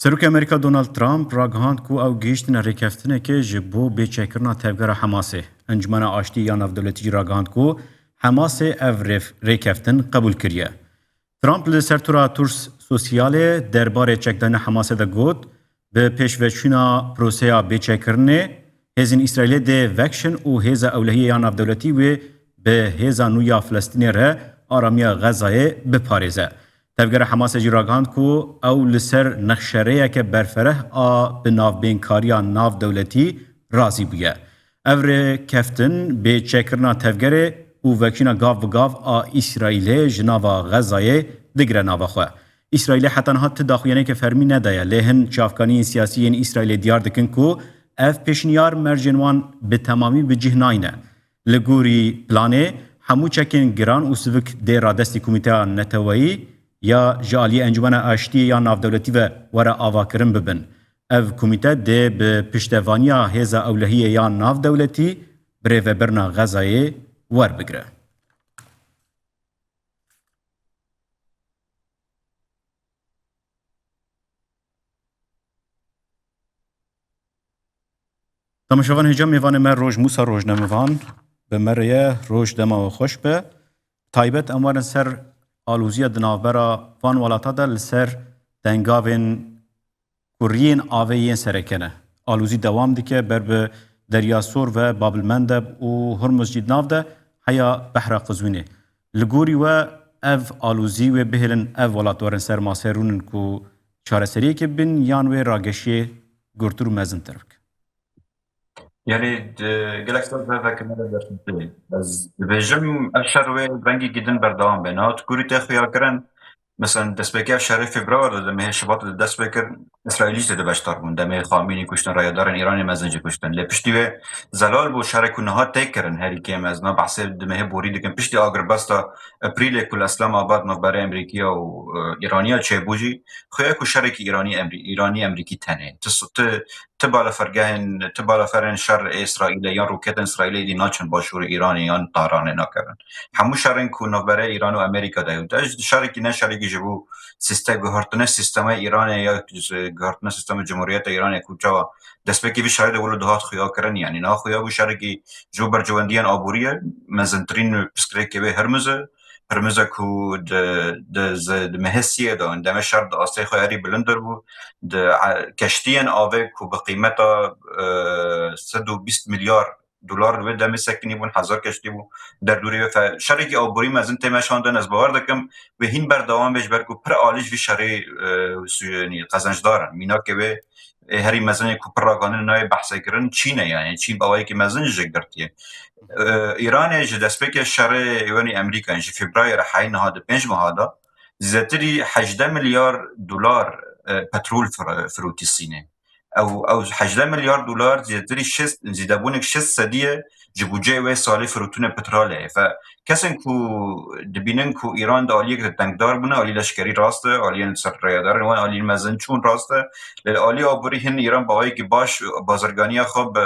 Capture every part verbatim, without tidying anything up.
Serokê Amerîka Donald Trump ragihand ku ew gihîştine rêkeftinekê ji bo bêçekirina tevgera Hemasê. Encûmena Aştiyê ya Navdewletî jî ragihand ku Hemasê ev rêf-, rêkeftin qebûl kiriye. Trump li ser tora Truth Socialê derbarê çekdana Hemasê de got, bi pêşveçûna proseya bêçekirinê, hêzên Îsraîlê dê vekişin û hêza ewlehiyê ya navdewletî wê bi hêza nû ya Filistînê re aramiya Xezayê biparêze. Tevgera Hemasê jî ragihand ku ew li ser nexşerêyeke berfereh a bi navbênkariya navdewletî razî bûye. Ev rêkeftin bê çêkirina tevgerê û vekişîna gav bi gav a Îsraîlê ji nava Xezayê digire nava xwe. Îsraîlê heta niha ti daxuyaniyeke fermî nedaye, lê hin çavkaniyên siyasî yên Îsraîlê diyar dikin ku ev pêşniyar mercên wan bi temamî bi cih nayne. Li gorî planê, hemû çekên giran û sivik dê radestî Komîteya Neteweyî ya ji aliyê Encûmena Aştiyê ya Navdewletî ve were avakirin bibin. Ev komîte dê bi piştevaniya hêza ewlehiyê ya navdewletî birêvebirina Xezayê werbigire. Temaşevan hêja mêvanê me Roj Musa Rojnamevan bi me re ye, Roj dema we xweş be. Taybet em werin ser alûziya di navbera van welata de li ser tengavên kuriyên avê yên sereke ne. Alûzî dewam dike ber bi Derya Sor ve Babilmendeb û Hormuz jî di nav de heya Behra Qizwînê. Li gorî we ev alûzî wê bihêlin ev welat werin ser masê rûnin ku çareseriyekê bin yan wê rageşiyê gurtir û mezintir bike? Yanî, di, gelek ser veveke me de derxistin. Ez dibêjim, ev şer wê rengekî din berdewam be. Niha tu kurî tê xuya kirin, mesela, destpêkê ev şerê Februar de, di mehê Şibat de dest pê kir, Îsraîlî jî tê de beşdar bûn. Demê Xamînî kuştin, rayedarên Îranê mezin jî kuştin. Lê piştî wê zelal bû şerê ku niha tê kirin, herî kêm ez niha behsê di mehê borî dikim. Piştî agirbesta Eprîlê ku li Îslamabad navberê Amerîkiya û, e, Îraniya çêbû jî, xuya ku şerekî Îranî Emrî-, Îranî Amerîkî tenê. Tu s-, tu ti balafergehên, ti balaferên şer ê Îsraîlê yan roketên Îsraîlê êdî naçin başûrê Îranê yan Tehranê nakevin. Hemû şerên ku navberê Îran û Amerîka de ye, te ji şerekî ne şerekî ji bo sîste-, guhertine sîstemê Îranê ya ji guhertine sîstemê Cumhuriyeta Îranê ku çawa destpêkê vî şerê de wilo dihat xuya kirin, yanî niha xuya bû şerekî ji bo berjewendiyên aborî ye, mezintirîn pirsgirêkê wê Hirmiz e, Hirmiz e ku di, di, zi-, di mehê siyê de, demê şer di astê xwe herî bilind dir bû, di, e, keştiyên avê ku bi qîmeta, e, sed û bîst milyar dolar li wê demê sekinî bûn, hezar keştî bû, derdorê wê fe-, şerekî aborî mezin tê meşandin. Ez bawer dikim wê hîn berdewam be, ji ber ku pir alî ji vî şerê, e, su-, yanî qezencdar in. Mînakê wê ê herî mezin ê ku pir ragihandin nayê behse kirin, Çîn e, yanî Çîn bi awayekî mezin jê girtiye. E, Îranê ji destpêkê şerê êwanî Amerîka, ji Febrayê re heyî niha di pênc meha de zêdetirî hejdeh milyar dolar, e, petrol fir-, firotî Sînê. Ew, ew hejdeh milyar dolar zêdetirî şêst, zêdebûnek şêst sedî ye ji budceyê wê salê firotûnê petrolê ye. Fe, kesên ku dibînin ku Îran di aliyek de dengdar bûne, alî leşkerî rast e, aliyên ser rêyadarin wan alî mezin çûn rast e. Lê li alî aborî hin Îran bi awayekî baş bazirganiya xwe bi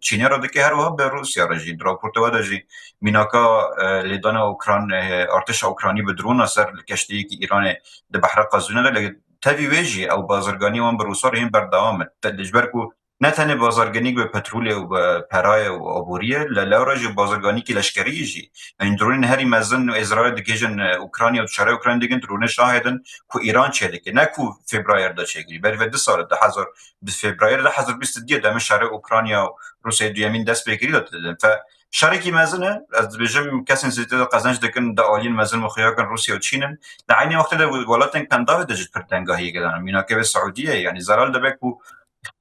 Çînê re dike, her wiha bi Rûsya re jî. Di raporta we de jî mînaka, e, lêdana Ukran-, e, artêşa Ukranî bi drona ser li keştiyekî Îranê di Behra Qezwînê de, lê tevî wê jî ew bazirganiya wan bi Rûsa re hîn berdewam e. Te-, ji ber ku ne tenê bazirganî bi petrolê û bi perayê û aboriyê, li lewra jî bazirganîkî leşkerî jî. Yanî dronên herî mezin û Îsraîlê digihîjin, e, Ukrayna û şerê Ukrayna digin, dronê şahid in ku Îran çêdike. Ne ku Febrayê de çêkirî. Berî vê du sal e, du hezar, bi Febrayê du hezar bîst û duyê demê şerê Ukrayna û Rûsyayê duyemîn dest pê kirî de didin. Fe, şerekî mezin e, ez dibêjim kesên zêde de qezenc dikin, di aliyên mezin û xuya kin Rûsya û Çîn in. Di eynî wextê de welatên Kendavê de jî pir tengahiyê giran. Mînakê wê Siûdiyê ye. Yanî zelal dibe ku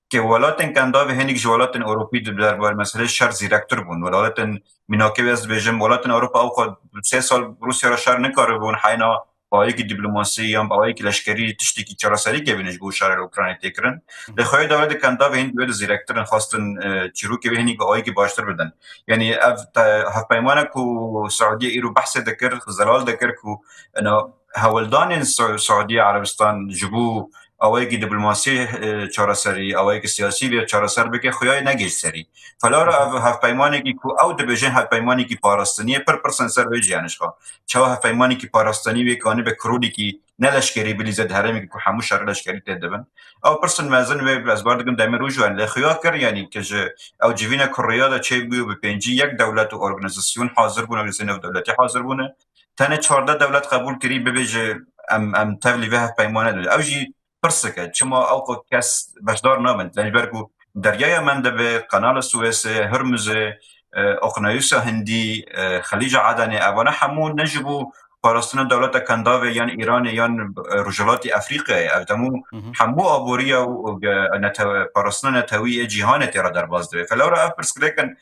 ke welatên Kendavê hinek ji welatên Ewropî di derbarê meselê şer zîrektir bûn. Welatên mînakê wê ez dibêjim, welatên Ewropa ew xwe sê sal Rûsya re şer nikaribûn heyna bi awayekî dîplomasî yan bi awayekî leşkerî tiştekî çareserî kevîne ji bo şerê li Ukraynayê tê kirin. Lê xweyê dawê di Kendavê hin wê di zîrektir in, xwestin, e, çîrokê wê hinî bi awayekî baştir bidin. Yanî ev te-, hevpeymanek ku Siûdiye îro behsê dikir, zelal dikir ku, ena, hewldanên Siû-, Siûdiye Erebistan ji bo awayekî dîplomasî, e, çareserî, awayekî siyasî vê çareser bike, xuyayê negihîşt serî. Felawra ev hevpeymanekî ku ew dibêjin hevpeymanekî parastinî ye, pir pirsên ser vê jî hene ji xwe. Çawa hevpeymanekî parastinî wê kanibe kirodekî ne leşkerî bilîze di herêmekî ku hemû şerê leşkerî tê dibin. Ew pirsên mezin wê ez bar dikim demê rû jî wan lê xuya kir, yanî ke ji ew civîne ku rêya de çêbû bi pêncî yek dewlet û organîzasyon hazir bûne, organîzasyon navdewletî hazir bûne. Tenê çardeh dewlet qebûl kirî bibêje em, em tevlî vê hevpeymane dibin. Ew jî pirsik e. Çima ew xwe kes beşdar nabin? Ji ber ku deryaya Mendebê, Qenala Suwêsê, Hurmuzê, e, Oqnanusa Hindî, e, Xelîca Edenê, evana hemû ne ji bo parastina dewleta Kendavê yan Îranê yan, e, Rojhilatî Efrîqyayê. Ev hemû, Hı hı. hemû aboriya û, û, e, netewe-, parastina netewî yê cîhanê tê re derbas dibe. Felewra ev pirsgirêkin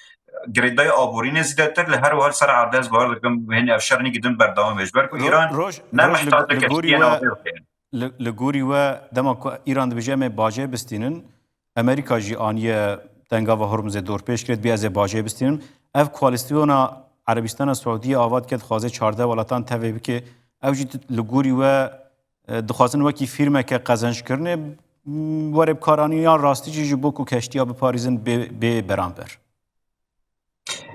girêdayî aborînê zêdetir li her wiha li ser erdê ez bawer dikim hênî ev şer hênî din berdewam bê. Ji ber ku Ro-, Îran roj, ne roj li, mihtac li gorî kiştiyên we, aborînê. li, li gorî we dema ku Îran dibêje em ê bacê bistînin, Amerîka jî aniye Dengava Hormuzê dorpêç kir, dibê ez ê bacê bistînim. Ev koalîsyona Erebistana Siûdiyê ava dike, dixwaze çardeh welatan tevê bike. Ew jî li gorî we, e, dixwazin wekî fîrmeke qezençkirinê, m, were bikaranîn yan rastî jî ji bo ku keştiya biparêzin bê, bê beramber?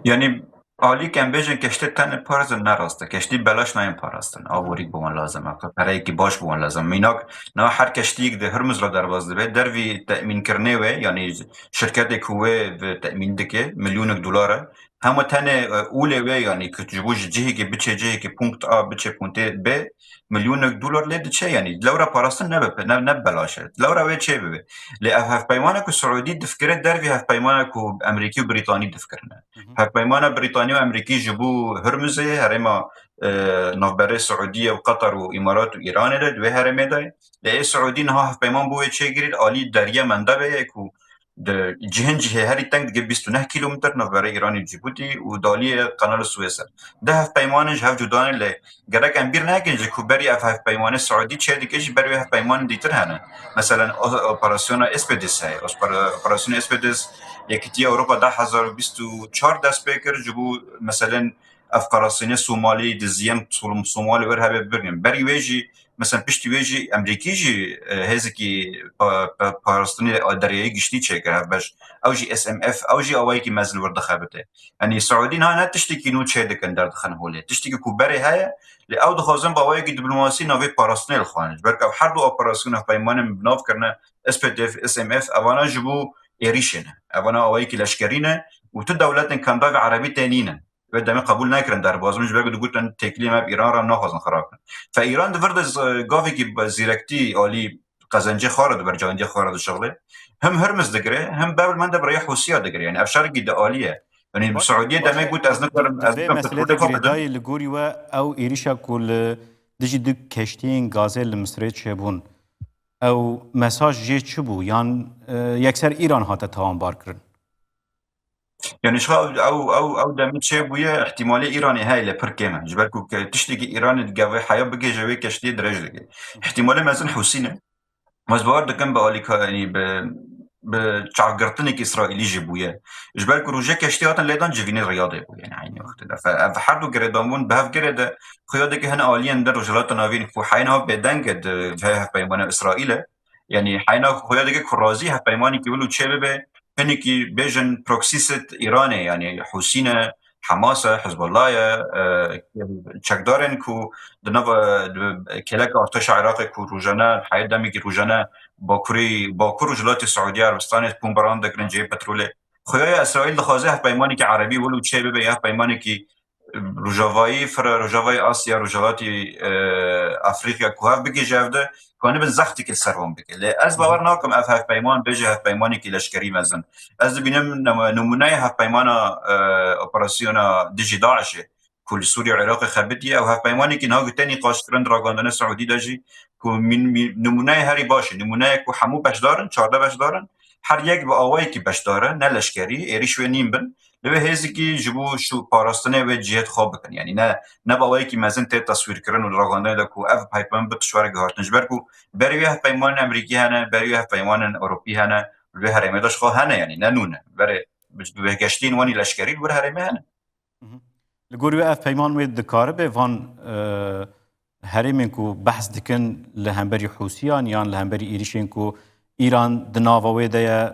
Yanî alî ke em bêjin keştê tenê parastin ne rast e. Keştî belaş nayên parastin. Aborîk bi wan lazim e. Pereyekî baş bi wan lazim. Mînak, niha her keştiyek di Hurmuz re derbas dibe, dervî temînkirinê wê, yanî şirketê ku wê bi temîn dike, milyonek dolar e. Hema tenê, e, ûlê wê, yanî ku ji bo ji cihekê biçe cihekê, punkt A biçe punktê B, milyonek dolar lê diçe, yanî lewra parastin ne bi, ne, ne belaş e. Lewra wê çê bibe. Lê ev hevpeymane ku Siûdî difikire dervî hevpeymane ku Emerîkî û Brîtanî difikirine. Hı hı. Hevpeymana Brîtanî û Emerîkî ji bo Hurmuzê, herêma, e, navberê Siûdiyê û Qetar û Îmarat û Îranê de, di wê herêmê de ye. Lê ê Siûdî niha hevpeyman bo wê çêkirî, alî deriya Mendebê ye ku di cihên cihê herî teng dike bîst û neh kîlometre navberê Îranê û Cîbûtî û daliyê Qenala Suwês e. Di hevpeymanên ji hev cuda ne lê gerek em bîr nekin ji ku berî ev hevpeymanê Siûdî çê dike jî ber wê hevpeymanên dîtir hene. Meselen o-, operasyona Espedes heye. Opera-, operasyona Espedes Yekîtiya Ewropa du hezar û bîst û çar dest pê kir ji bo meselen ev qararsînê Somalî di ziyên Som-, Somalî wer hebe bibînin. Berî wê jî Mesela piştî wê jî Emerîkî jî, e, hêzekî pa-, pa-, parastinê deryayî giştî çêkir hevbeş. Ew jî S M F, ew jî awayekî mezin wir dixebite. Yanî Siûdî niha ne tiştekî nû çê dikin derdixin holê. Tiştekî ku berê heye, lê ew dixwazin bi awayekî diplomasî navê parastinê li xwe ne. Ji ber ku ev her du operasyona peymanên bi nav kirine, S P D F, S M F, evana ji bo êrîşê ne. Evana awayekî leşkerî ne û tu dewletên Kendavê Erebî tê nînin. Wê demê qebûl nekirin derbas bin, ji ber ku digotin têkilî me bi Îran re naxwazin xirab bin. Fe Îran di vir de z-, gavekî bi zîrektî alî qezencê xwe re, di bercandiyê xwe re dişixile. Him Hurmuz digire, him Bab el Mendeb rêya Hûsiya digire. Yani ev şerekî di alî ye. Yani Baş, Siûdiyê baş, demê got ez nikarim, di ez vê nikarim meselê de petrolê xwe bidim. Girêdayî li gorî we ew êrîşa ku li dijî du keştiyên gazê li Misirê çêbûn. Ew mesaj jê çi bû? Yan, e, yekser Îran hate tawanbar kirin? Yani ji ew, ew, ew, ew demê çêbûye, ihtimalê Îranê heye lê pir kêm e. Ji ber ku ke-, tiştekî Îranê digeve heya bigêje wê keştiyê dirêj dike. Îhtimalê mezin Hûsî ne. Ez bawer dikim bi alîka-, yanî bi, bi çavgirtinekî Îsraîlî jî bûye. Ji ber ku rojê keştî hatin lêdan civînê Riyadê bû, yani eynî wextê de. Fe-, ev her du girêdanbûn bi hev girê de xuya dike hin aliyên din Rojhilata Navîn ku heyên ha bêdeng e di vê hevpeymana Îsraîlê. Yani heyna xuya dike ku razî hevpeymanekî wilo çê bibe, hinekî bêjin proxy state Îranê, yani Hûsî ne, Hamas e, Hizbullah ye, e, çekdarên ku di nav, e, di kêleka artêşa Iraqê ku rojane, heyet demekî rojane Bakurê, Bakur û Rojhilatê Siûdî Erebistanê bomberan dikirin cihê petrolê. Xuya ye Îsraîl dixwaze hevpeymanekî erebî wilo çê bibe, ya hevpeymanekî Rojavayî, fira Rojavayê Asya, Rojhilatî, e, Afrîkya ku hev bigihîje hev de, ku anibin zextekî li ser wan bike. Lê ez bawer nakim ev hevpeyman bêje hevpeymanekî leşkerî mezin. Ez dibînim nem-, nimûneyê hevpeymana, e, operasyona dijî DAIŞê ku li Sûriye û Iraqê xebitiye, ew hevpeymanekî niha ku tê nîqaşkirin di ragihandina Siûdî de jî ku mîn-, mîn-, nimûneyê herî baş e. Nimûneyê ku hemû beşdar in, çardeh beşdar in, her yek bi awayekî beşdar e, ne leşkerî, êrîş wê nîn bin. Li wê hêzekî ji bo şû parastinê wê cihê xwe bikin. Yanî ne, ne bi awayekî mezin tê teswîrkirin û ragihandinê de ku ev hevpeyman bi tişt were guhartin. Ji ber ku berî wê hevpeymanên Emerîkî hene, berî wê hevpeymanên Ewropî hene, li wê herêmê de ji xwe hene, yanî ne nû ne. Berê bi, bi geştiyên wan ê leşkerî li wir herêmê hene. Mhm. Li gorî we ev peyman wê dikaribe van, e, herêmên ku behs dikin li hemberî Hûsiyan yan li hemberî êrîşên ku Îran di nava wê de ye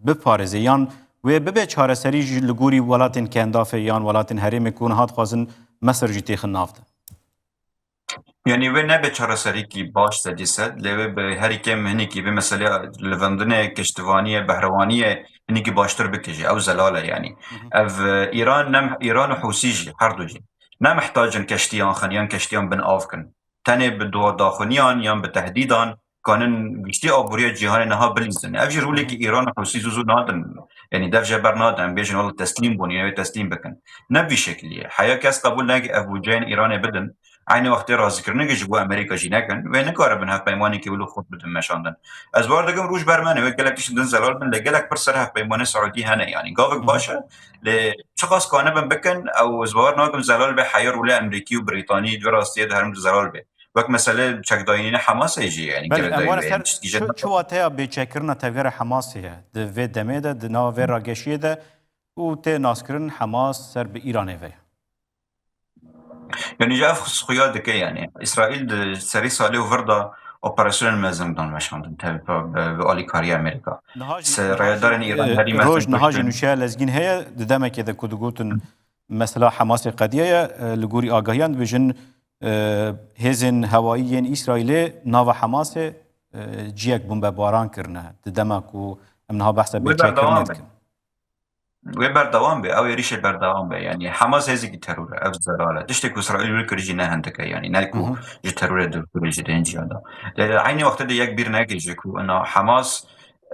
biparêze? Yan wê bibe çareserî jî li gorî welatên Kendafê yan welatên herêmê ku niha dixwazin Mesir jî têxin nav de? Yanî wê nebe çareserîkî baş sedî sed, lê wê bi herî kêm hinekî bi meseleya livandinê, kiştivaniyê, behrewaniyê hinekî baştir bike jî. Ew zelal e yanî. Hı hı. Ev, e, Îran, ne, Îran û Hûsî jî, her du jî, ne mihtac in keştiyan xin yan keştiyan bin av kin. Tenê bi dua daxuniyan yan bi tehdîdan kanin giştî aboriya cîhanê niha bilîzin. Ev jî rolekî Îran û Hûsî zû zû nadin. Yanî dev jê ber nadin. Em bêjin wele teslîm bûn, yanî wê teslîm bikin. Ne vî şekilî ye. Heya kes qebûl neke ev bûceyên Îranê bidin. Eynî wextê razîkirinekê ji bo Amerîka jî nekin, wê nikaribin hevpeymanekî wilo xurt bidin meşandin. Ez bar dikim rûj bermenê, wê gelek tiştin din zelal bin, lê gelek pir ser hevpeymanê Siûdî hene. Yanî gavek Hı hı. baş e, lê çiqas kanibin bikin, ew ez bawer nakim zelal be heya rolê Amerîkî û Brîtanî di vê rastiyê de herin zelal be. Wek mesele çekdayînê Hemasê jî, yanî Belê, em girêdayî were be, ser yanî çi, çi wateya bêçekkirina tevgera Hemasê ye di vê demê de, di nava vê rageşiyê de û tê naskirin Hemas ser bi Îranê ve ye. Yanî ji ev xuya dike yanî. Îsraîl di serî salê û vir de operasyonên mezin dan meşandin, tabi bi, bi alîkariya Amerîka. Niha jî, Se-, niha jî, rêdarên Îran e, herî mezin roj niha jî kuştin. Nûşeya Lezgîn heye, di demekê de ku digotin mesela Hemasê qediyaye, e, li gorî agahiyan dibêjin, e, hêzên hewayî yên Îsraîlê nava Hemasê, e, ciyek bombebaran kirine. Di dema ku em niha behsa Wê berdewam bêçekkirinê be. dikin. Wê berdewam be, ew êrîşê berdewam be. Yanî Hemas hêzekî teror e, ev zelal e. Tiştê ku Îsraîl wê kir jî ne hindik e, yanî ne ku Hı hı. ji terorê dûr kir jî di hin ciyan de. Lê eynî wextê de yek bîr neke jî ku ina Hemas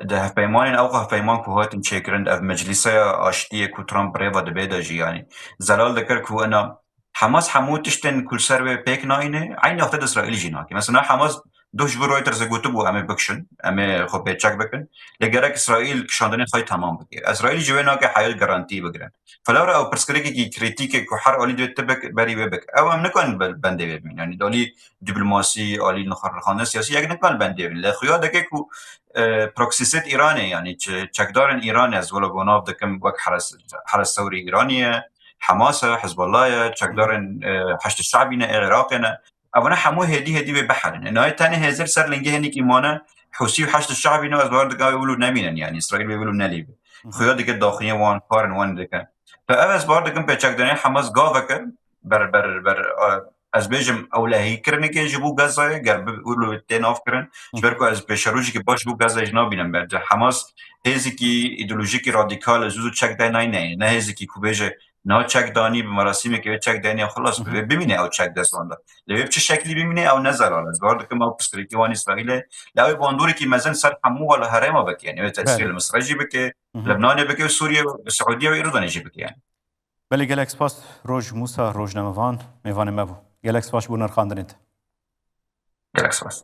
di hevpeymanên ew hevpeyman ku hatin çêkirin, ev meclîseya aştiyê ku Trump birêve dibe de jî, yanî zelal dikir ku ina Hemas hemû tiştên ku li ser wê pêk nayîne, eynî wextê di Îsraîlî jî nake. Mesela Hemas doh ji bo Reutersê gotibû, em ê bikişin, em ê xwe pêçek bikin. Lê gerek Îsraîl kişandinê xwe yê temam bike. Îsraîlî ji wê nake heya garantî bigire. Felawra ew pirsgirêkekî krîtîk e ku her alî divê tu bik-, berî wê bik. Ew em nikarin be-, bendê wê bimînin. Yanî di alî diplomasî, alî nixwe-, rixandina siyasî yek nikarin bendê bimînin. Lê xuya dike ku, e, proxy state Îranê, yanî çi-, çekdarên Îranê, ez wele bo nav dikim wek Heres, Heres Sewrî Îranî ye, Hemas e, Hizbullah ye, çekdarên, e, Heşd Şebî ne, ê Iraqê ne. Evane hemû hêdî hêdî wê biherin. Nayê tenê hêzir ser lingê hinekî mane, Hûsî û Heşd Şebî ne, ez bawer dikim wê wilo nemînin, yanî Îsraîl wê wilo nelîbe. Hı hı. Xuya dike daxuyaniyê wan, karên wan dike. Te ev ez bawer dikim pêçekdaniya Hemas gaveke ber, ber, ber, e, ez bêjim ewlehîkirinekê ji bo Gazayê, ger bi wilo tê nav kirin, Hı. ji ber ku ez pêşerojekî baş ji bo Gazayê jî nabînim. Bence Hemas hêzekî îdeolojîkî radîkal e, zû zû çek de nayne. Ne hêzekî ku bêje niha çek danî, bi merasîmekê wê çek danî, xelas, Hı hı. wê bimîne ew çek dest wan de. Lê wê bi çi şeklî bimîne, ew ne zelal e. Ez bawer dikim ew pirsgirêkî wan Îsraîl e. Lê ew ê bandorîkî mezin ser hemû wela herêma bike. Yanî wê tesîrê Belê. li Misrê jî bike, Hı hı. Lebnanê bike, Sûriye, Siûdiye û Îrdanê jî bike yanî. Belê, gelek spas. Roj Mûsa, rojnamevan, mêvanê me bû. Gelek spas ji bo nirxandinê te. Gelek spas.